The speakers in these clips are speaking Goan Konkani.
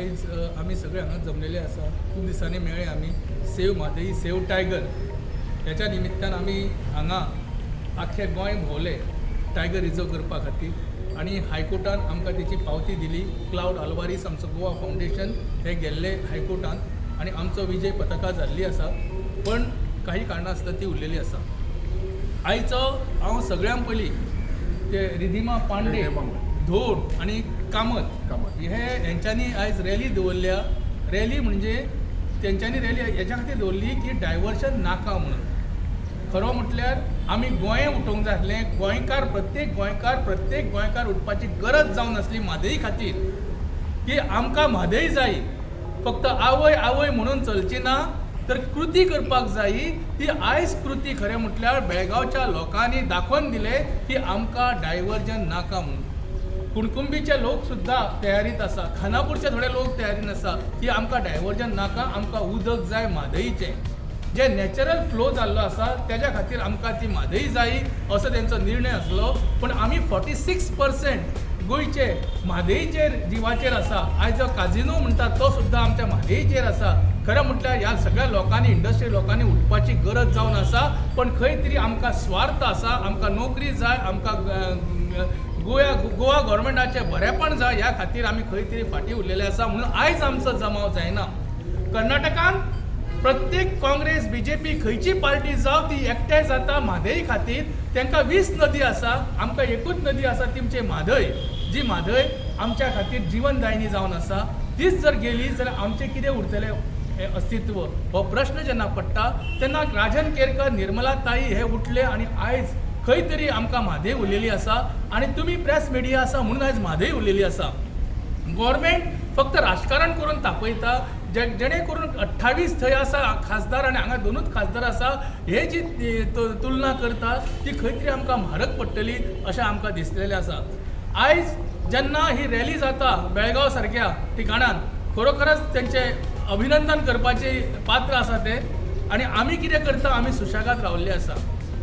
आयज आमी सगळे हांगा जमलेले आसा. खूब दिसांनी मेळ्ळे आमी. सेव म्हादई, सेव टायगर ह्याच्या निमित्तान आमी हांगा आख्खे गोंय भोंवले टायगर रिजर्व करपा खातीर आनी हायकोर्टान आमकां तेची पावती दिली. क्लावड आल्वारीस, आमचो गोवा फावंडेशन हे गेल्ले हायकोर्टान आनी आमचो विजय पताका जाल्ली आसा, पण काही कारणां आसता ती उरलेली आसा. आयचो हांव सगळ्यां पयलीं ते रिधिमा पांडे, धोड आनी कामत कामत. हे हेंच्यांनी आयज रॅली दवरल्या. रॅली म्हणजे तेंच्यांनी रॅली हेच्या खातीर दवरली की डायवर्शन नाका म्हणून. खरो म्हटल्यार आमी गोंय उठोवंक जाय आसलें. गोंयकार, प्रत्येक गोंयकार, प्रत्येक गोंयकार उठपाची गरज जावन आसली म्हादई खातीर की आमकां म्हादय जाय. फक्त आवय आवय म्हणून चलची ना, तर कृती करपाक जायी. ती आयज कृती खरें म्हटल्यार बेळगांवच्या लोकांनी दाखोवन दिलें की आमकां डायवर्जन नाका म्हणून. कुणकुंबीचे लोक सुद्दां तयारीत आसा, खानापूरचे थोडे लोक तयारीन आसा की आमकां डायवर्जन नाका, आमकां उदक जाय म्हादईचें, जे नॅचरल फ्लो जाल्लो आसा तेज्या खातीर आमकां ती म्हादई जायी असो तेंचो निर्णय आसलो. पण आमी 46% गोंयचे म्हादईचेर जिवाचेर आसा. आयज जो काजिनो म्हणटा तो सुद्दां आमच्या म्हादईचेर आसा. खरें म्हटल्यार ह्या सगळ्या लोकांनी, इंडस्ट्री लोकांनी उठपाची गरज जावन आसा, पण खंय तरी आमकां स्वार्थ आसा. आमकां नोकरी जाय, आमकां गोवा गोवा गव्हर्मेंटाचें बरेंपण जाय, ह्या खातीर आमी खंय तरी फाटीं उरलेले आसा म्हणून आयज आमचो जमाव जायना. कर्नाटकान प्रत्येक काँग्रेस, बीजेपी, खंयची पार्टी जावं, ती एकठांय जाता म्हादई खातीर. तांकां 20 नदी आसा, आमकां एकूच नदी आसा, ती आमची म्हादय. जी म्हादय आमच्या खातीर जिवनदायिनी जावन आसा, तीच जर गेली जाल्यार आमचें कितें उरतलें हें अस्तित्व, हो प्रश्न जेन्ना पडटा तेन्ना राजन केरकर, निर्मला ताई हे उठले आनी आयज खंय तरी आमकां म्हादय उरलेली आसा. आनी तुमी प्रेस मिडिया आसा म्हणून आयज म्हादय उरलेली आसा. गव्हर्मेंट फक्त राजकारण करून तापयता, जे जेणे करून 28 थंय आसा खासदार आनी हांगा दोनूच खासदार आसा, हे जी तुलना करता ती खंय तरी आमकां म्हारग पडटली अशें आमकां दिसलेलें आसा. आयज जेन्ना ही रॅली जाता बेळगांव सारक्या ठिकाणान, खरोखरच तेंचें अभिनंदन करपाचें पात्र आसा ते. आनी आमी कितें करता? आमी सुशेगाद रावल्ले आसा.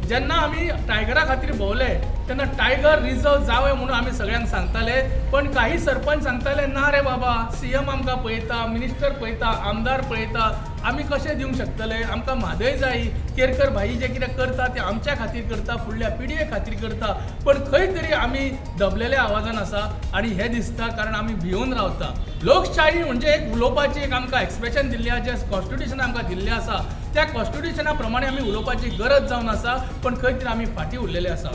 जेन्ना आमी टायगरा खातीर भोंवले तेन्ना टायगर रिजर्व जावं म्हणून आमी सगळ्यांक सांगताले, पण काही सरपंच सांगताले, ना रे बाबा, सीएम आमकां पळयता, मिनिस्टर पळयता, आमदार पळयता, आमी कशें दिवंक शकतले? आमकां म्हादय जायी. केरकर भाई जे कितें करता ते आमच्या खातीर करता, फुडल्या पिडये खातीर करता, पण खंय तरी आमी दबलेल्या आवाजान आसा आनी हें दिसता कारण आमी भियोवन रावता. लोकशाही म्हणजे एक उलोवपाची एक आमकां एक्सप्रेशन दिल्ली आसा, जें कॉन्स्टिट्युशन आमकां दिल्लें आसा, त्या कॉन्स्टिट्युशना प्रमाणे आमी उलोवपाची गरज जावन आसा, पण खंय तरी आमी फाटीं उरलेले आसा.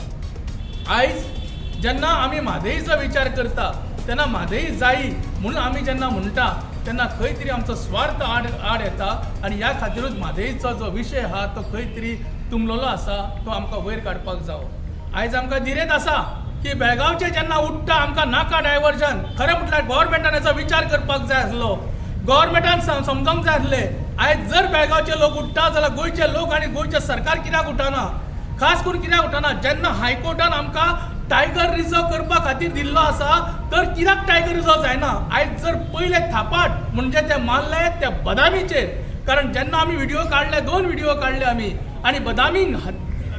आयज जेन्ना आमी म्हादईचो विचार करता तेन्ना म्हादई जायी म्हणून आमी जेन्ना म्हणटा तेन्ना खंय तरी आमचो स्वार्थ आड आड येता आनी ह्या खातीरूच म्हादईचो जो विशय आहा तो खंय तरी तुंबलेलो आसा, तो आमकां वयर काडपाक जावो. आयज आमकां दिरेत आसा की बेळगांवचे जेन्ना उठ्ठा आमकां नाका डायवर्जन, खरें म्हटल्यार गव्हर्मेंटान हेचो विचार करपाक जाय आसलो, गव्हर्मेंटान समजोंक जाय आसलें. आयज जर बेळगांवचे लोक उठ्ठा जाल्यार गोंयचे लोक आनी गोंयचें सरकार कित्याक उठना? खास करून कित्याक उठना? जेन्ना हायकोर्टान आमकां टायगर रिजर्व करपा खातीर दिल्लो आसा तर कित्याक टायगर रिजर्व जायना? आयज जर पयले थापाट म्हणजे ते मारले ते बदामीचेर, कारण जेन्ना आमी व्हिडिओ काडले, दोन व्हिडिओ काडले आमी आनी बदामी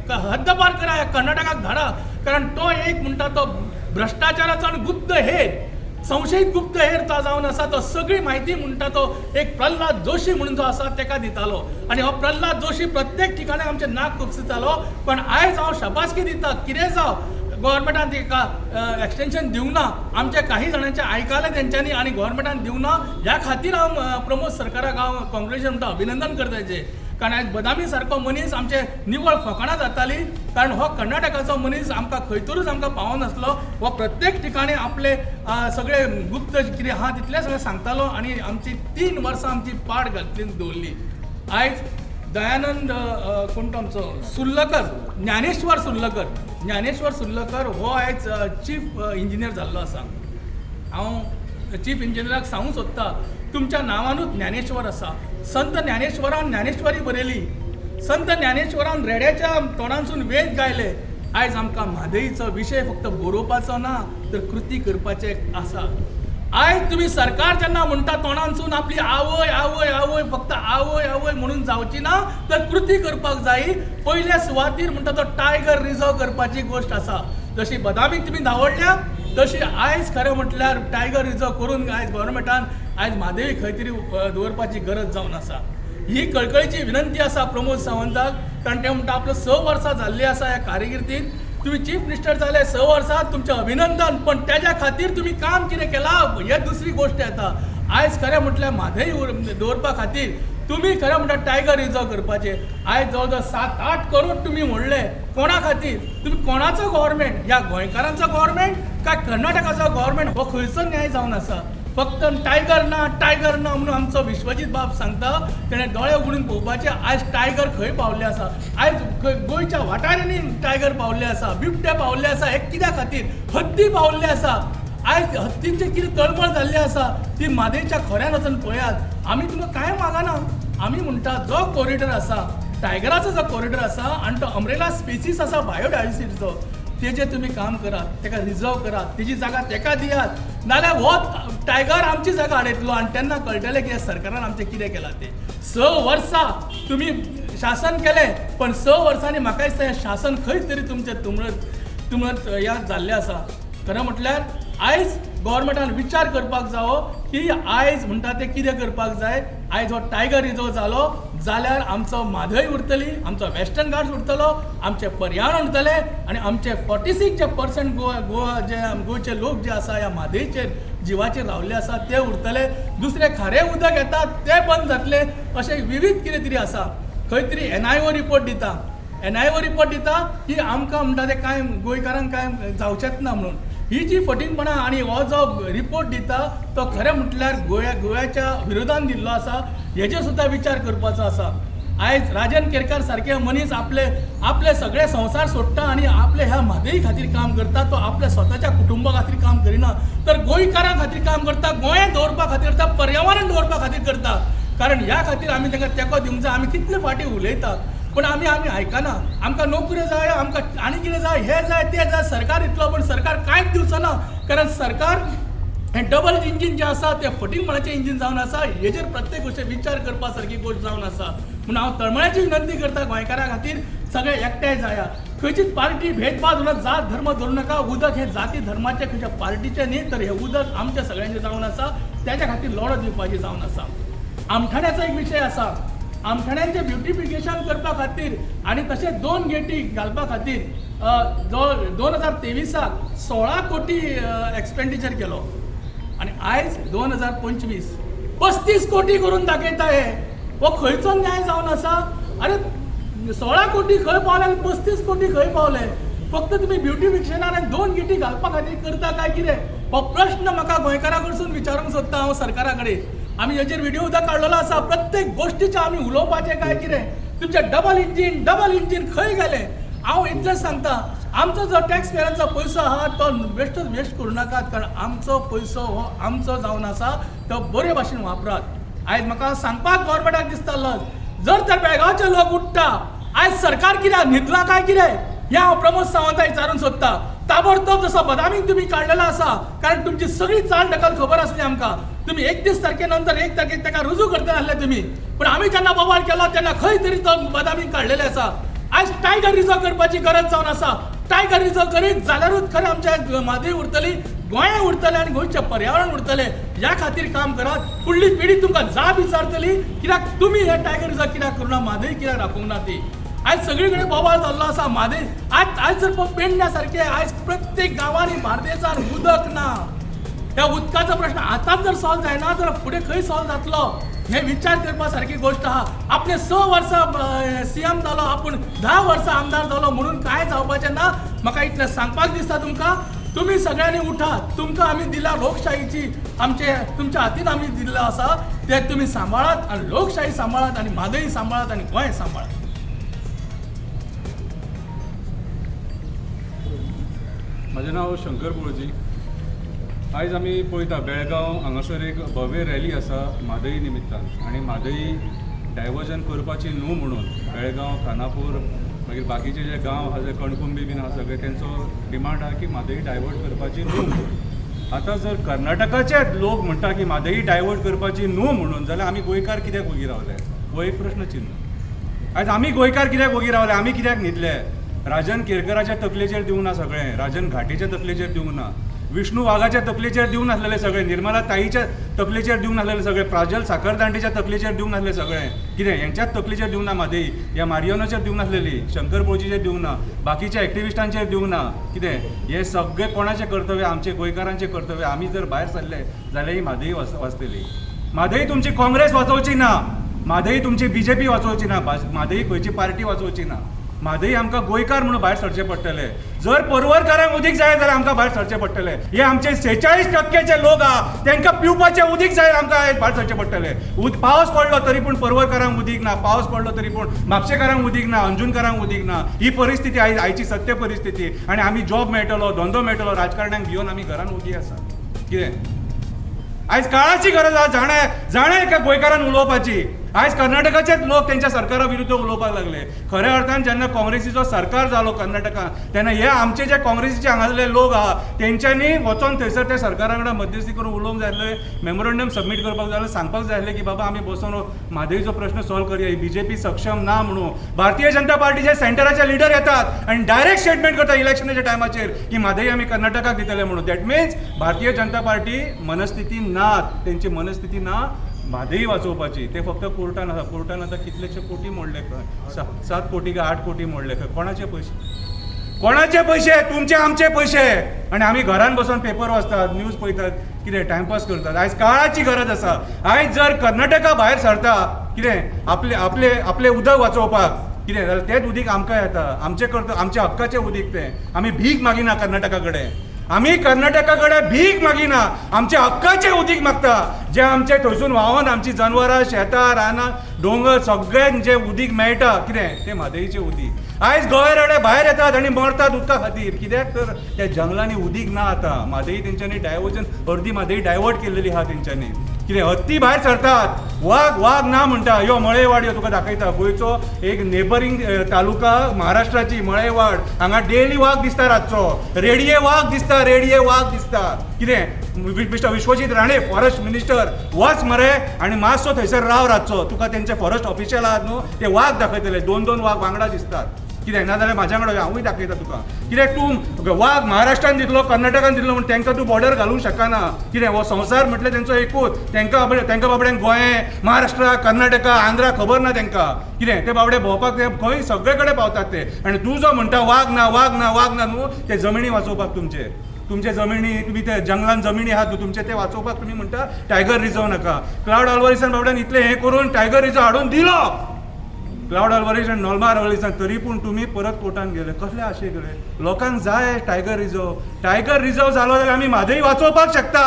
हद्दपार करा, कर्नाटकाक धाडा, कारण तो एक म्हणटा तो भ्रश्टाचाराचो आनी गुप्तहेर, संशयीत गुप्तहेर तो जावन आसा. तो सगळी म्हायती म्हणटा तो एक प्रल्हाद जोशी म्हणून जो आसा तेका दितालो आनी हो प्रल्हाद जोशी प्रत्येक ठिकाणी आमचें नाक खुपसितालो. पण आयज हांव शाबासकी दिता, कितें जावं, गव्हर्मेंटान तेका एक्सटेंशन दिवंक ना. आमच्या काही जाणांचें आयकलें तेंच्यांनी आनी गव्हर्मेंटान दिवंक ना, ह्या खातीर हांव प्रमोद सरकाराक हांव कॉंग्रेच्युलेशन म्हणटा, अभिनंदन करता तेचें. कारण आयज बदामी सारको मनीस आमचे निवळ फकाणां जाताली, कारण हो कर्नाटकाचो मनीस आमकां खंयतरूच आमकां पावनासलो. हो प्रत्येक ठिकाणी आपले सगळे गुप्त कितें आहा तितलें सगळें सांगतालो आनी आमची 3 वर्सां आमची पाड घातली दवरली. आयज दयानंद कोण तो आमचो सुर्लकर, ज्ञानेश्वर सुर्लकर, ज्ञानेश्वर सुर्लकर हो आयज चीफ इंजिनियर जाल्लो आसा. हांव चीफ इंजिनियराक सांगूंक सोदता, तुमच्या नांवानूच ज्ञानेश्वर आसा. संत ज्ञानेश्वरान ज्ञानेश्वरी बरयली, संत ज्ञानेश्वरान रेड्याच्या तोंडांसून वेद गायले. आयज आमकां म्हादईचो विशय फक्त बरोवपाचो ना तर कृती करपाचें आसा. आयज तुमी सरकार जेन्ना म्हणटा तोंडांसून आपली आवय आवय आवय, फक्त आवय आवय म्हणून जावची ना तर कृती करपाक जाय. पयल्या सुवातीर म्हणटा तो टायगर रिजर्व करपाची गोश्ट आसा. जशी बदामी तुमी धांवडल्या तशी आयज खरें म्हटल्यार टायगर रिजर्व करून आयज गव्हर्मेंटान आयज म्हादय खंय तरी दवरपाची गरज जावन आसा. ही कळकळीची विनंती आसा प्रमोद सावंताक, कारण ते म्हणटा आपलो 6 वर्सां जाल्ली आसा ह्या कारकिर्दीन. तुमी चीफ मिनिस्टर जाले 6 वर्सां, तुमचें अभिनंदन, पण तेज्या खातीर तुमी काम कितें केलां हे दुसरी गोश्ट येता. आयज खरें म्हटल्यार म्हादय दवरपा खातीर तुमी खरें म्हणल्यार टायगर रिजर्व करपाचें. आयज जवळ जवळ 7-8 करोड तुमी मोडले कोणा खातीर? तुमी कोणाचो गव्हर्मेंट? ह्या गोंयकारांचो गव्हर्मेंट काय कर्नाटकाचो गव्हर्मेंट? हो खंयचो न्याय जावन आसा? फक्त टायगर ना टायगर ना म्हणून आमचो विश्वजीत बाब सांगता, तेणें दोळे उगडून पळोवपाचें आयज टायगर खंय पावल्ले आसा. आयज गोंयच्या वाठारांनी टायगर पावल्ले आसा, बिबटे पावल्ले आसा. हे कित्या खातीर? हत्ती पावल्ले आसा. आयज हत्तींचे कितें तळमळ जाल्ली आसा ती म्हादयच्या खोऱ्यान वचून पळयात. आमी तुमकां कांय मागना, आमी म्हणटा जो कॉरिडॉर आसा टायगराचो जो कॉरिडॉर आसा आनी तो अम्ब्रेला स्पेसीस आसा बायोडायवर्सिटीचो, तेजेर तुमी काम करात, तेका रिजर्व करात, तेजी जागा तेका दियात, नाल्यार हो टायगर आमची जागा हाडयतलो आनी तेन्ना कळटलें की सरकारान आमचें कितें केलां तें. 6 वर्सां तुमी शासन केलें, पण 6 वर्सांनी म्हाका दिसता हें शासन खंय तरी तुमचें तुमळत तुमळत याद जाल्लें आसा. खरें म्हटल्यार आयज गव्हर्मेंटान विचार करपाक जावो की आयज म्हणटा तें कितें करपाक जाय. आयज हो टायगर रिजर्व जालो जाल्यार आमचो म्हादय उरतली, आमचो वेस्टर्न घाट्स उरतलो, आमचें पर्यावरण उरतलें आनी आमचे 46% गोवा गोवा जे गोंयचे लोक जे आसा ह्या म्हादयचेर जिवाचेर रावल्ले आसा ते उरतले. दुसरें खारें उदक येता तें बंद जातलें. अशें विविध कितें तरी आसा. खंय तरी NIO report दिता, NIO report दिता की आमकां म्हणटा तें कांय गोंयकारांक कांय जावचेंच ना म्हणून. ही जी फटींगपणां आनी हो जो रिपोर्ट दिता तो खरें म्हटल्यार गोंयाच्या विरोधान दिल्लो आसा. हेजेर सुद्दां विचार करपाचो आसा. आयज राजन केरकार सारके मनीस आपले आपले सगळे संवसार सोडटा आनी आपले ह्या म्हादई खातीर काम करता. तो आपल्या स्वताच्या कुटुंबा खातीर काम करिना, तर गोंयकारां खातीर काम करता, गोंयांत दवरपा खातीर करता, पर्यावरण दवरपा खातीर करता. कारण ह्या खातीर आमी तांकां तेंको दिवंक जाय. आमी कितले फावटी उलयता पण आमी आमी आयकना. आमकां नोकऱ्यो जाय, आमकां आनी कितें जाय, हें जाय तें जाय, सरकार इतलो, पण सरकार कांयच दिवचो ना. कारण सरकार हें डबल इंजीन जें आसा तें फटींगपणाचें इंजीन जावन आसा. हेजेर प्रत्येक गोश्टी विचार करपा सारकी गोश्ट जावन आसा. म्हणून हांव तळमळ्याची विनंती करता गोंयकारां खातीर, सगळे एकठांय जाया, खंयचीच पार्टी भेदभाव धरून जात धर्म धरू नाका. उदक हें जाती धर्माचें खंयच्या पार्टीचें न्ही, तर हें उदक आमच्या सगळ्यांचें जावन आसा. तेच्या खातीर लढो दिवपाचें जावन आसा. आमठाण्याचो एक विशय आसा. आमठाण्यांचें ब्युटिफिकेशन करपा खातीर आनी तशेंच 2 गेटी घालपा खातीर जो 2023 16 कोटी एक्सपेंडिचर केलो आनी आयज 2025 35 कोटी करून दाखयता. हे हो खंयचो न्याय जावन आसा? अरे 16 कोटी खंय पावले आनी 35 कोटी खंय पावले? फक्त तुमी ब्युटिफिकेशनान आनी 2 गेटी घालपा खातीर करता काय कितें? हो प्रश्न म्हाका गोंयकारां कडसून विचारूंक सोदता हांव सरकारा कडेन. आमी हेजेर व्हिडिओ सुद्दां काडलेलो आसा. प्रत्येक गोश्टीचें आमी उलोवपाचें काय कितें? तुमचें डबल इंजीन डबल इंजीन खंय गेलें? हांव इतलेंच सांगता, आमचो जो टॅक्स पेयरांचो पयसो आहा तो वेस्ट वेस्ट करूं नाकात. कारण आमचो पयसो हो आमचो जावन आसा, तो बरे भाशेन वापरात. आयज म्हाका सांगपाक गव्हर्मेंटाक दिसता लज, जर तर बेळगांवचे लोक उठ्ठा, आयज सरकार कित्याक न्हिदलां काय कितें? हें हांव प्रमोद सावंता विचारूंक सोदता. ताबडतोब जसो बदामीक तुमी काडलेलो आसा, कारण तुमची सगळी चाल ढकल खबर आसली आमकां. तुमी 31 तारखे नंतर 1 तारखेक ताका रुजू करता आसले तुमी, पण आमी जेन्ना बोवाळ केलो तेन्ना खंय तरी तो बदामीक काडलेलो आसा. आयज टायगर रिजर्व करपाची गरज जावन आसा. टायगर रिजर्व करीत जाल्यारूच खरें आमच्या म्हादय उरतली, गोंय उरतलें आनी गोंयचें पर्यावरण उरतलें. ह्या खातीर काम करात. फुडली पिढी तुमकां जाप विचारतली कित्याक तुमी हे टायगर रिजर्व कित्याक करूं ना, म्हादय कित्याक राखूंक ना ती. आयज सगळी कडेन बोवाळ जाल्लो आसा म्हादय. आयज आयज जर पेडण्या सारकें आयज प्रत्येक गांवांनी बार्देसान उदक ना. ह्या उदकाचो प्रश्न आतांच जर सॉल्व जायना जाल्यार फुडें खंय सॉल्व जातलो हे विचार करपा सारकी गोश्ट आहा. आपणे 6 वर्सां CM जालो, आपूण 10 वर्सां आमदार जालो म्हणून कांय जावपाचें ना. म्हाका इतलें सांगपाक दिसता तुमकां, तुमी सगळ्यांनी उठात. तुमकां आमी दिला लोकशाहीची, आमचे तुमच्या हातीन आमी दिल्लो आसा ते तुमी सांबाळात आनी लोकशाही सांबाळात आनी म्हादय सांबाळात आनी गोंय सांबाळात. म्हजें नांव शंकर बोळजी. आयज आमी पळयता बेळगांव हांगासर एक भव्य रॅली आसा म्हादय निमित्तान आनी म्हादय डायवर्जन करपाची न्हू म्हणून बेळगांव, खानापूर, मागीर बाकीचे जे गांव आहा, जे कणकुंबी बीन आहा सगळे, तेंचो डिमांड आहा की म्हादय डायवर्ट करपाची न्हू म्हणून. आतां जर कर्नाटकाचे लोक म्हणटा की म्हादय डायवर्ट करपाची न्हू म्हणून, जाल्यार आमी गोंयकार कित्याक वगी रावले? हो एक प्रश्न चिन्ह. आयज आमी गोंयकार कित्याक वगी रावले? आमी कित्याक न्हिदले? राजन केरकराच्या तकलेचेर दिवंक ना सगळें, राजन घाटेच्या तकलेचेर दिवंक ना. विष्णू वाघाच्या तकलेचेर दिवंक नासलेले सगळे, निर्मला ताईच्या तकलेचेर दिवंक नासलेले सगळे, प्राजल साखरदांडेच्या तकलेचेर दिवंक नासले सगळे. कितें हेंच्याच तकलेचेर दिवंक ना म्हादई, ह्या मारियोनाचेर दिवंक नासलेली, शंकर पोळजीचेर दिवंक ना, बाकीच्या एक्टिविस्टांचेर दिवंक ना. कितें हें सगळें कोणाचें कर्तव्य? आमचें गोंयकारांचें कर्तव्य. आमी जर भायर सरले जाल्यार ही म्हादई वाचतली. म्हादई तुमची काँग्रेस वाचोवची ना, म्हादई तुमची बीजेपी वाचोवची ना, म्हादई खंयची पार्टी वाचोवची ना. म्हादई आमकां गोंयकार म्हणून भायर सरचें पडटलें. जर पर्वरकारांक उदीक जाय जाल्यार आमकां भायर सरचें पडटलें. हे आमचे 46% लोक आहा तांकां पिवपाचें उदीक जाय, आमकां आयज भायर सरचें पडटलें. पावस पडलो तरी पूण पर्वरकारांक उदीक ना, पावस पडलो तरी पूण म्हापशेकारांक उदीक ना, अंजुणकारांक उदीक ना. ही परिस्थिती आयज आयची सत्य परिस्थिती. आनी आमी जॉब मेळटलो, धंदो मेळटलो, राजकारण्यांक भियोन आमी घरान उगी आसा. कितें आयज काळाची गरज आसा जाणा जाणा एका गोंयकारान उलोवपाची. आयज कर्नाटकाचेच लोक तेंच्या सरकारा विरुद्ध उलोवपाक लागले. खऱ्या अर्थान जेन्ना काँग्रेसीचो सरकार जालो कर्नाटकान तेन्ना हे आमचे जे काँग्रेसीचे हांगासरले लोक आहा तेंच्यांनी वचोन थंयसर त्या सरकारा वांगडा मध्यस्थी करून उलोवंक जाय आसलें, मेमोरंडम सबमीट करपाक जाय आसलें, सांगपाक जाय आसलें की बाबा आमी बसोन म्हादईचो प्रश्न सॉल्व करया, ही बीजेपी सक्षम ना म्हणून. भारतीय जनता पार्टीचे सेंटराचे लिडर येतात आनी डायरेक्ट स्टेटमेंट करता इलेक्शनाच्या टायमाचेर की म्हादई आमी कर्नाटकाक दितले म्हणून. That means Bharatiya Janata party मनस्थिती ना, तेंची मनस्थिती ना म्हादई वाचोवपाची. ते फक्त कोर्टान आसा. कोर्टान आतां कितलेशे कोटी मोडले खंय, 7 कोटी काय 8 कोटी मोडले खंय. कोणाचे पयशे? कोणाचे पयशे? तुमचे आमचे पयशे. आनी आमी घरान बसून पेपर वाचतात, न्यूज पळयतात, कितें टायमपास करतात. आयज काळाची गरज आसा. आयज जर कर्नाटका भायर सरता कितें आपले आपले आपले उदक वाचोवपाक कितें जाल्यार तेंच उदीक आमकां येता, आमचें करता, आमच्या हक्काचें उदीक तें. आमी भीक मागिना कर्नाटका कडेन, आमी कर्नाटका कडेन भीक मागिना, आमच्या हक्काचें उदीक मागता. जें आमचें थंयसून व्हांवन आमची जनवरां, शेतां, रानां, दोंगर सगळें जें उदीक मेळटा कितें तें म्हादईचें उदीक. आयज गोंयरडे भायर येतात आनी मरतात उदका खातीर. कित्याक तर त्या जंगलांनी उदीक ना आतां. म्हादई तेंच्यांनी डायवर्जन, अर्दी म्हादई डायवर्ट केल्लेली आहा तेंच्यांनी. कितें हत्ती भायर सरतात, वाग वाग ना म्हणटा. यो मळेवाड यो तुका दाखयता. गोंयचो एक नेबरींग तालुका महाराष्ट्राची मळेवाड, हांगा डेली वाग दिसता रातचो, रेडिये वाग दिसता, रेडिये वाग दिसता. कितें mister Vishwajit Rane forest minister वच मरे आनी मातसो थंयसर राव रातचो, तुका तेंचे फॉरेस्ट ऑफिशियल आहात न्हू ते वाग दाखयतले. 2-2 वाग वांगडा दिसतात. कितें नाजाल्यार म्हाज्या वांगडा हांवूय दाखयता तुका. कित्याक तूं वाग महाराष्ट्रान दितलो, कर्नाटकान दितलो म्हूण तांकां तूं बॉर्डर घालूंक शकना. कितें हो संवसार म्हटल्यार तेंचो एकूच. तांकां तांकां बाबड्यांक गोंय, महाराष्ट्र, कर्नाटका, आंध्रा खबर ना तांकां. कितें ते बाबडे भोंवपाक ते खंय सगळे कडेन पावतात ते. आनी तूं जो म्हणटा वाग ना वाग ना वाग ना न्हू, ते जमिनी वाचोवपाक तुमचे तुमचे जमिनी, तुमी ते जंगलान जमिनी आहात न्हू तुमचे, ते वाचोवपाक तुमी म्हणटा टायगर रिजर्व नाका. क्लावड अल्वारीसान बाबड्यान इतलें हें करून टायगर रिजर्व हाडून दिलो, क्लावड अल्वारीस आनी नोल्मा अल्वारीसान, तरी पूण तुमी परत कोर्टान गेले. कसले आशे गेले? लोकांक जाय टायगर रिजर्व. टायगर रिजर्व जालो जाल्यार आमी म्हादई वाचोवपाक शकता,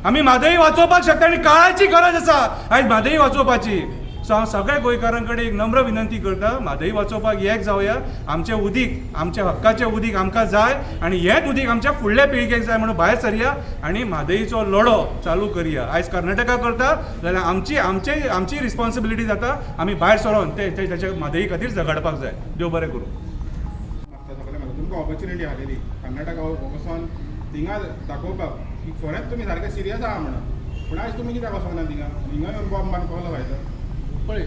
आमी म्हादई वाचोवपाक शकता आनी काळाची गरज आसा आयज म्हादई वाचोवपाची. सो हांव सगळ्या गोंयकारां कडेन एक नम्र विनंती करता, म्हादई वाचोवपाक एक जावया. आमचें उदीक, आमच्या हक्काचें उदीक आमकां जाय आनी हेंच उदीक आमच्या फुडल्या पिळगेक जाय म्हणून भायर सरया आनी म्हादईचो लढो चालू करया. आयज कर्नाटका करता जाल्यार आमची आमचे आमची रिस्पॉन्सिबिलिटी जाता, आमी भायर सरोन ते ताच्या म्हादई खातीर झगडपाक जाय. देव बरें करूं. सगळें म्हाका तुमकां ऑपॉर्च्युनिटी आसलेली कर्नाटका वचोन थिंगा दाखोवपाक की खरेंच तुमी सारकें सिरियस आहा म्हणून, पूण आयज तुमी कित्याक वचोंक ना थिंगा? हिंगा येवन बॉम्ब मारून कसलो फायदो? पळय,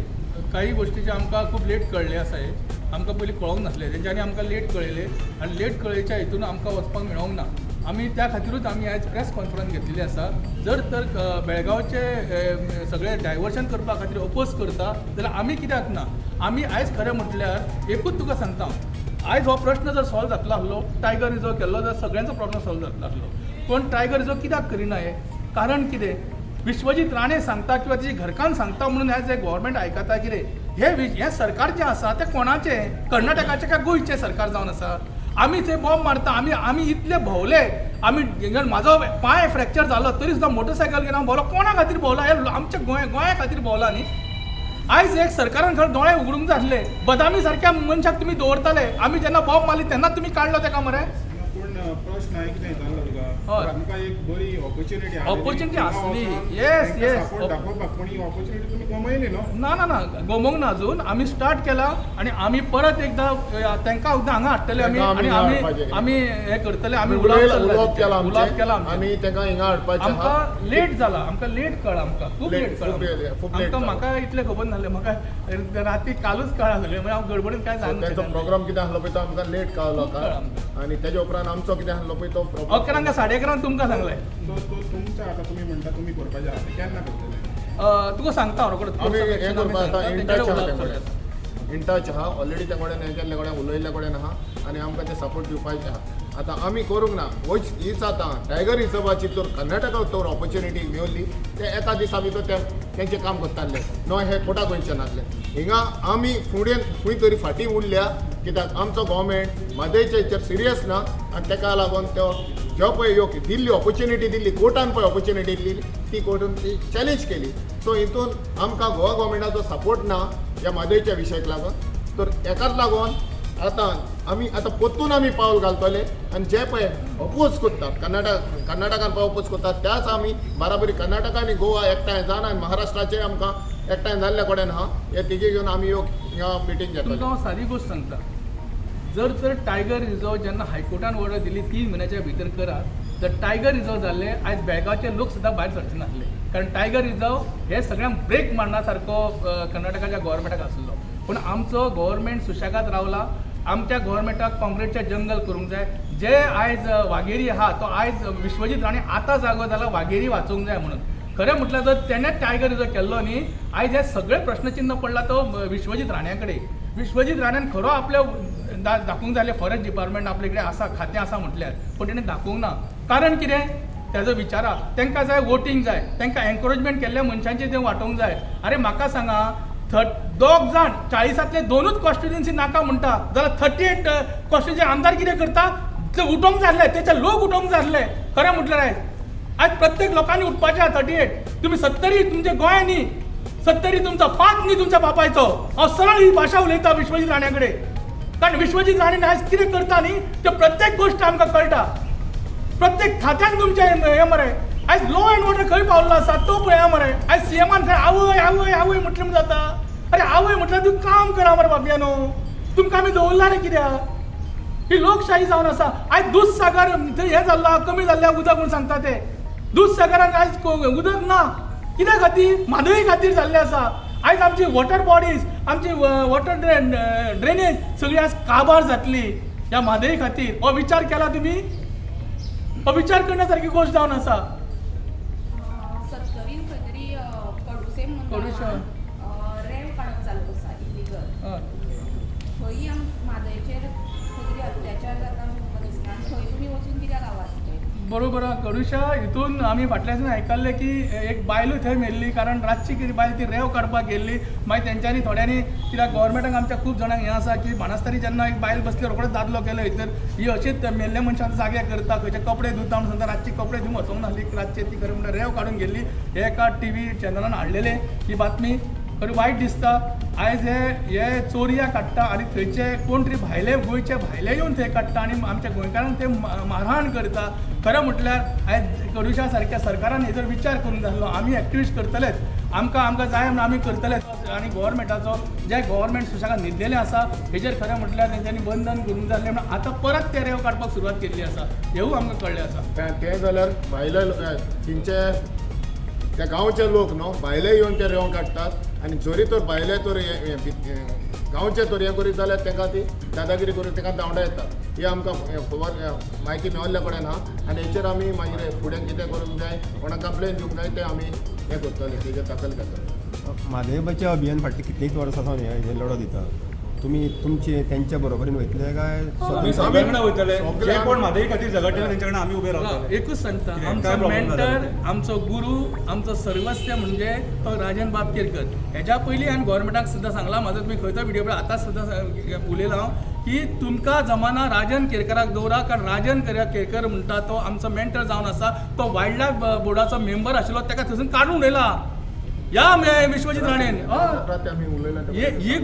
काही गोश्टी आमकां खूब लेट कळ्ळे आसा. हे आमकां पयलीं कळोंक नासलें, तेंच्यांनी आमकां लेट कळयलें आनी लेट कळयच्या हितून आमकां वचपाक मेळोंक ना. आमी त्या खातिरूच आमी आयज प्रेस कॉन्फरन्स घेतलेली आसा. जर तर बेळगांवचे सगळे डायवर्शन करपा खातीर अपोज करता जाल्यार आमी कित्याक ना? आमी आयज खरें म्हटल्यार एकूच तुका सांगता हांव, आयज हो प्रश्न जर सॉल्व जातलो आसलो, टायगर रिजर्व केल्लो जाल्यार सगळ्यांचो प्रॉब्लम सॉल्व जातलो आसलो. पूण टायगर रिजर्व कित्याक करिना हें कारण कितें? विश्वजीत राणे सांगता किंवा तेजी घरकान्न सांगता म्हणून हें जे गव्हर्मेंट आयकता कितें? हे हें सरकार जें आसा तें कोणाचें? कर्नाटकाचें काय गोंयचें सरकार जावन आसा? आमी थंय बॉम्ब मारता, आमी आमी इतले भोंवले, आमी म्हाजो पांय फ्रॅक्चर जालो तरी सुद्दां मोटरसायकल घेवन हांव भोंवलो. कोणा खातीर भोंवला? हे आमच्या गोंया खातीर भोंवला न्ही. आयज एक सरकारान खरें दोळे उगडूंक जाय आसले. बदामी सारक्या मनशाक तुमी दवरताले, आमी जेन्ना बॉम्ब मारली तेन्ना तुमी काडलो तेका मरे. पूण प्रश्न हांवें कितें विचारलो तुका, हय. आमकां एक बरी ऑपॉर्च्युनिटी Opportunity आसली. Yes, yes. Support दाखोवपाक, पूण ही ऑपॉर्च्युनिटी तुमी गमयली न्हू. ना ना ना, गमोवंक ना अजून. आमी स्टार्ट केला आनी आमी परत एकदां तांकां एकदां हांगा हाडटले आमी तांकां आनी आमी आमी हाडपाचें. आमी हें करतले आमी. उलोवप चल्लां उलोवप तेचेर. केलां उलोवप आमचें. केलां आमचें. आमी तांकां हिंगा हाडपाचें आहा. आमकां लेट जाला, आमकां लेट कळ्ळां, आमकां खूब Late, late खूब कळ्ळां. late, खूब late आमकां जालां. म्हाका इतलें खबर नासलें, म्हाका राती कालूच कळ्ळां सगळें, म्हणजे हांव गडबडीन कांय सो जाणूंक तेंचो शकना. प्रोग्राम कितें आसलो पळय तो आमकां लेट कळ्ळो खूब कळ्ळां आमकां. आनी तेज्या उपरांत आमचो कितें आसलो पळय तो प्रॉब्लम. 11 काय 11:30 तुमकां सांगलें. सो तो तुमच्या आतां तुमी म्हणटा तुमी करपाचें आहा, तें केन्ना करतले? तुका सांगता हांव रोखडोच. आमी हें करपा आतां इन टच आहा तेंचे ते कडेन, इन टच आहा ऑलरेडी ते कडेन, हें केल्ले कडेन उलयल्ले कडेन आहा आनी आमकां ते सपोर्ट दिवपाचें आहा. आतां आमी करूंक ना वच हीच आतां टायगर रिजर्वाची तर कर्नाटका तर ऑपॉर्च्युनिटी मेवली ते एका दिसा भितर ते तेंचें काम करताले न्हय, हे कोटा गोंयचे नासले. हिंगा आमी फुडें खंय तरी फाटीं उरल्या कित्याक आमचो गोवोरमेंट म्हादयच्या हेचेर सिरियस ना आनी तेका लागून त्यो ज्यो पळय ह्यो दिल्ली ऑपॉर्च्युनिटी दिल्ली कोर्टान पळय ऑपॉर्च्युनिटी दिल्ली ती कोर्टान ती चॅलेंज केली. सो हितून आमकां गोवा गोवोरमेंटाचो सपोर्ट ना ह्या म्हादयच्या विशयाक लागून, तर हेकाच लागून आतां आमी आतां परतून आमी पावल घालतले आनी जे पळय अपोज करतात कर्नाटकान पळय अपोज करतात त्याच आमी बाराबरी कर्नाटका आनी गोवा एकठांय जावन आनी महाराष्ट्राचे आमकां एकठांय जाल्ले कडेन आहा हे तिगी घेवन आमी ह्यो हिंगा मिटींग घेतले. तुमकां हांव सादी गोश्ट सांगता, जर तर टायगर रिजर्व जेन्ना हायकोर्टान ऑर्डर दिली 3 म्हयन्याच्या भितर करात, जर टायगर रिजर्व जाल्ले आयज बेळगांवचे लोक सुद्दां भायर सरचे नासले, कारण टायगर रिजर्व हे सगळ्यांक ब्रेक मारना सारको कर्नाटकाच्या गोवोरमेंटाक आसलो. पूण आमचो गोवोरमेंट सुशेगाद रावला. आमच्या गोवोरमेंटाक कॉन्क्रिटचे जंगल करूंक जाय. जे आयज वागेरी आहा तो आयज विश्वजीत राणे आतां जागो जाला वागेरी वाचोवंक जाय म्हणून. खरें म्हटल्यार जर तेणें टायगर रिजर्व केल्लो न्ही, आयज हे सगळे प्रश्नचिन्ह पडला तो विश्वजीत राण्या कडेन. विश्वजीत राण्यान खरो आपल्या दाखोवंक जाय फॉरेस्ट डिपार्टमेंट आपले कडेन आसा, खातें आसा म्हटल्यार, पूण तेणें दाखोवंक ना. कारण कितें तेजो विचारा, तांकां जाय वोटींग जाय, तांकां एनक्रोचमेंट केल्ल्या मनशांचें तें वांटोवंक जाय. आरे म्हाका सांगा, दोग जाण 40तांतले 2ूच कॉन्स्टिट्युएन्सी नाका म्हणटा जाल्यार 38 कॉन्स्टिट्युएन्सी आमदार कितें करता? ते उठोवंक जाय, तेचे लोक उठोवंक जाय. खरें म्हटल्यार आयज आयज प्रत्येक लोकांनी उठपाचें आहा. 38 तुमी 70 तुमच्या गोंया न्ही, 70 तुमचो फात न्ही तुमच्या बापायचो. हांव सरळ ही भाशा उलयता विश्वजीत राण्या कडेन, कारण विश्वजीत राणे आयज कितें करता न्ही ते प्रत्येक गोश्ट आमकां कळटा. प्रत्येक खात्यान तुमचें हें मरे आयज लॉ एंड ऑर्डर खंय पावल्लो आसा तो पळया मरे. आयज सीएमान खंय आवय आवय आवय म्हटलें म्हूण जाता? अरे आवय म्हटल्यार तूं काम करा मरे बाबयानो, तुमकां आमी दवरला रे कित्याक? ही लोकशाही जावन आसा. आयज दूदसागर थंय हें जाल्लो कमी जाल्लें उदक म्हूण सांगता ते, दूदसागरान आयज उदक ना कित्या खातीर? म्हादय खातीर जाल्लें आसा. आयज आमची वॉटर बॉडीज, आमची वॉटर ड्रेनेज सगळी आज काबार जातली ह्या म्हादय खातीर. हो विचार केला तुमी? हो विचार करण्या सारकी गोश्ट जावन आसा. सत्तरीन खंय तरी कडुसे म्हणून कडुशे. गांवांत, रेंव काडप चालू आसा इलिगल. थंय आम म्हादयचेर खंय तरी अत्याचार जाता म्हणून तुमकां दिसना आनी थंय तुमी वचून कित्याक आवाज दिले? बरोबर आहा. कडुशा हितून आमी फाटल्यान आयकल्लें की एक बायलूय थंय मेल्ली, कारण रातची कितें बायल ती रेंव काडपाक गेल्ली. मागीर तेंच्यांनी थोड्यांनी, कित्याक गोवोरमेंटाक आमच्या खूब जाणांक हें आसा की बाणस्तारी जेन्ना एक बायल बसली रोखडोच दादलो केलो भितर, ही अशीच मेल्ल्या मनशान जागे करता, खंयचे कपडे धुता म्हणून सांगता, रातचे कपडे धुवूंक वचोंक नासली रातचे, ती खरें म्हणल्यार रेंव काडून गेल्ली. हे एका टीव्ही चॅनलान हाडलेले ही बातमी, खरी वायट दिसता. आयज हे हे चोरया काडटा आनी थंयचे कोण तरी भायले, गोंयचे भायले येवन थंय काडटा आनी आमच्या गोंयकारांक ते मारहाण करता. खरें म्हटल्यार आयज कडुशा सारक्या सरकारान हेजर विचार करूंक जाय आसलो. आमी एक्टिविस्ट करतलेच, आमकां आमकां जाय म्हणून आमी करतलेच. आनी गोवोरमेंटाचो जे गोवोरमेंट सुशेगाद न्हिदलेलें आसा हेजेर खरें म्हटल्यार तेंच्यांनी बंधन करूंक जाय आसलें म्हणून आतां परत ते रेंव काडपाक सुरवात केल्ली आसा, हेवूय आमकां कळ्ळें आसा. तें जाल्यार भायले तिंचे त्या गांवचे लोक न्हू भायले येवन ते रेंव काडटात आनी जरी तर भायले तर गांवचे तर हें करीत जाल्यार तांकां ती दादागिरी करून तांकां धांवडायतात. ही आमकां खबर म्हायती मेळिल्ल्या कडेन आहा आनी हेचेर आमी मागीर फुडें कितें करूंक जाय, कोणाक कंप्लेन दिवंक जाय तें आमी हें करतले, तेजेर दाखल घेतले. म्हादय बचाव अभियान फाटलीं कितलींच वर्सां सावन हे लढो दिता, तुमी तुमचे तेंच्या बरोबरीन वयतले काय आमी स्वतंत्र? सगळे कडेन वयतले, सगळे जे कोण म्हादय खातीर झगडटले तेंच्या कडेन आमी उबे रावतले. एकूच सांगता, कितें? आमचो काय problem mentor, जाला? आमचो गुरू, आमचो सर्वस्व म्हणजे तो राजन बाब केरकर. हेज्या पयलीं हांवें गोवोरमेंटाक सुद्दां सांगलां, म्हाजो तुमी खंयचो विडियो पळय आतां सुद्दां उलयलां हांव की तुमकां जमाना राजन केरकराक दवरा, कारण राजन केरकर म्हणटा तो आमचो मेंटर जावन आसा. तो वायल्ड लायफ बोर्डाचो मेंबर आशिल्लो, ताका थंयसून काडून उडयला ह्या विश्वजीत राणेन. हय. आमी उलयला. ही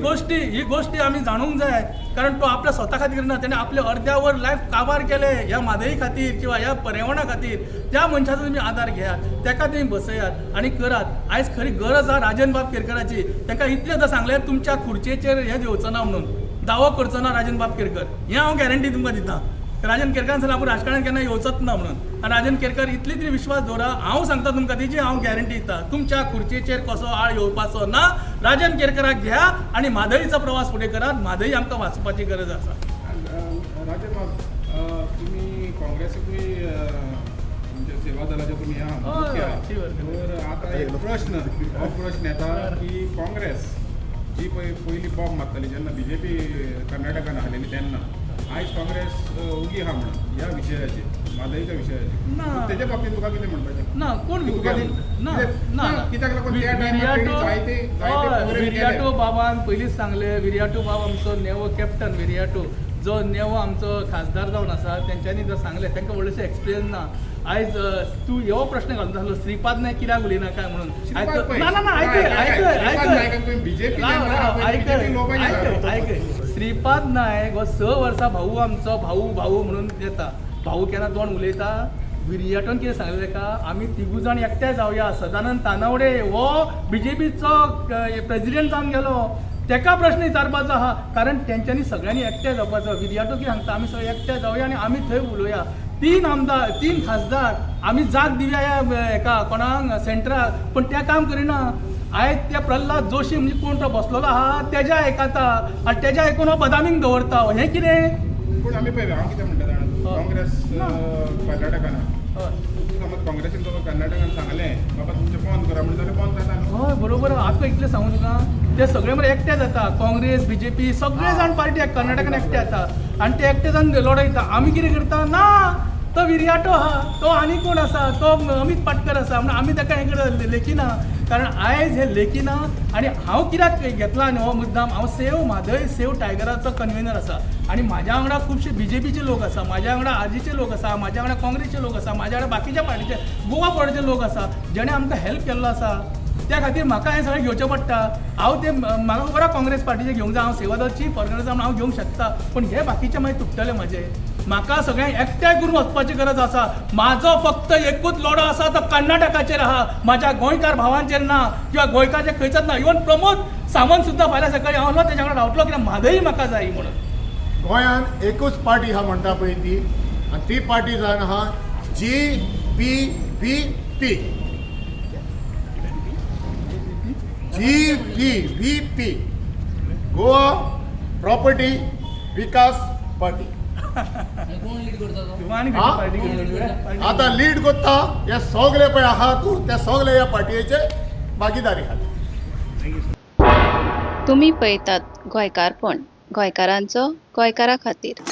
गोष्टी आमी जाणूंक जाय, कारण तो आपल्या स्वता खातीर ना, तेणे आपले अर्द्यावर लायफ काबार केले ह्या म्हादई खातीर किंवा ह्या पर्यावरणा खातीर. त्या मनशाचो तुमी आदार घेयात, ताका तुमी बसयात आनी करात. आयज खरी गरज आहा राजन बाब केरकराची. ताका इतलें आतां सांगलें तुमच्या खुर्चेचेर हें दिवचो ना म्हणून, दावो करचो ना राजन बाब केरकर, हें हांव गॅरंटी तुमकां दिता. राजन केरकारान सांगलें आपूण राजकारणान केन्ना येवचोच ना म्हणून. आनी राजन केरकर इतली तरी विश्वास दवरा, हांव सांगता तुमकां तेजी हांव गॅरंटी दिता, तुमच्या खुर्चेचेर कसो आळ येवपाचो ना. राजन केरकराक घ्या आनी म्हादईचो प्रवास फुडें करात. म्हादई आमकां वाचपाची गरज आसा. राजन बाब, तुमी काँग्रेसीकूय तुमच्या सेवा दलाचे तुमी आहा, हय, मुख्य आहा. ती बरोबर. तर आतां एक प्रश्न, हो प्रश्न येता की काँग्रेस जी पळय पयलीं बॉम्ब मारताली जेन्ना बीजेपी कर्नाटकान आसलेली तेन्ना, आयज काँग्रेस उगी आहा म्हणून ह्या विशयाचेर, म्हादयच्या विशयाचेर, ना. तेच्या बाबतींत तुका कितें म्हणपाचें? ना, कोण तुका ना कित्याक ना कित्याक लागून त्या टायमार तेणी जायते जायते प्रोग्राम केले. विरियाटो बाबान पयलींच सांगलें, विरियाटो बाब आमचो नेवो कॅप्टन, विरियाटो जो नेवो आमचो खासदार जावन आसा, तेंच्यांनी जो सांगलें तांकां व्हडलेशें एक्सपिरियन्स ना. आयज तूं हो प्रश्न घालून जालो, श्रीपाद नायक कित्याक उलयना काय म्हणून. श्रीपाद आयज पै. ना ना ना, आयकय आयक, आयकय श्रीपाद नायकान आयकय तुवें BJP राव, जेन्ना राव, पळय, आयकय BJP लोकांक आयकय आयकय श्रीपाद नायक हो 6 वर्सां भाऊ आमचो, भाऊ भाऊ म्हणून येता, भाऊ केन्ना तोंड उलयता. विरियाटोन कितें सांगलें ताका, आमी तिगूय जाण एकठांय जावया. सदानंद तानावडे हो बीजेपीचो प्रेजिडेंट जावन गेलो, तेका प्रश्न विचारपाचो आहा, कारण तेंच्यांनी सगळ्यांनी एकठांय जावपाचो. विरियाटो कितें सांगता, आमी सगळे एकठांय जावया आनी आमी थंय उलोवया. 3 आमदार, 3 खासदार आमी जाग दिवया ह्या हेका कोणाक सेंट्राक, पूण तें काम करिना. आयज त्या प्रल्हाद जोशी म्हणजे कोण तो बसलेलो आहा तेज्या आयकता आनी तेज्या आयकून हो बदामीक दवरता, हें कितें? पूण आमी पळय, हांव कितें म्हणटा जाणा, हय. काँग्रेस ना. कर्नाटकान हय. समज काँग्रेसीन तुका कर्नाटकान सांगलें बाबा तुमचें बंद करा म्हणून, जाल्यार बंद जाता न्हू? हय बरोबर आहा. आतां इतलें सांगू तुका, ते सगळे मरे एकटे जाता, काँग्रेस बीजेपी सगळे जाण पार्टी कर्नाटकान एकटे जाता आनी ते एकटे जावन लडयता. आमी कितें करता ना, तो विरियाटो आहा, तो आनी कोण आसा, तो अमीत पाटकर आसा, म्हणून आमी ताका हें करता लेखिना. कारण आयज हे लेखिना. आनी हांव कित्याक घेतला न्ही हो मुद्दाम, हांव सेव म्हादय सेव टायगराचो कन्वेनर आसा आनी म्हाज्या वांगडा खुबशे बीजेपीचे लोक आसा, म्हाज्या वांगडा आरजीचे लोक आसा, म्हाज्या वांगडा काँग्रेसचे लोक आसा, म्हाज्या वांगडा बाकीच्या पार्टीचे गोवा फॉरवर्डचे लोक आसा, जेणे आमकां हेल्प केल्लो आसा. त्या खातीर म्हाका हें सगळें घेवचें पडटा. हांव ते म्हाका खबर आहा काँग्रेस पार्टीचें घेवंक जाय, हांव सेवा दल चीफ ऑर्गनायजर म्हणून हांव घेवंक शकता, पूण हे बाकीचे मागीर तुट्टले म्हाजे. म्हाका सगळ्यांक एकठांय करून वचपाची गरज आसा. म्हाजो फक्त एकूच लढो आसा, तो कर्नाटकाचेर आहा, म्हाज्या गोंयकार भावांचेर ना किंवा गोंयकाराचेर खंयचोच ना. इवन प्रमोद सावंत सुद्दां फाल्यां सकाळीं हांव आसलो तेज्या वांगडा रावतलो, कित्याक म्हादय म्हाका जाय म्हणून. गोंयांत एकूच पार्टी आहा म्हणटा पळय ती, आनी ती पार्टी जावन आहा G P V P, G P V P, Goa property Vikas party. तुका आनी हा? खंयची पार्टी घेवन आतां लीड कोत्ता हे सगळे पळय आहा तूं, ते सगळे ह्या पार्टयेचे भागीदारी आहात. तुमी पळयतात गोंयकारपण, गोंयकारांचो गोंयकारा खातीर.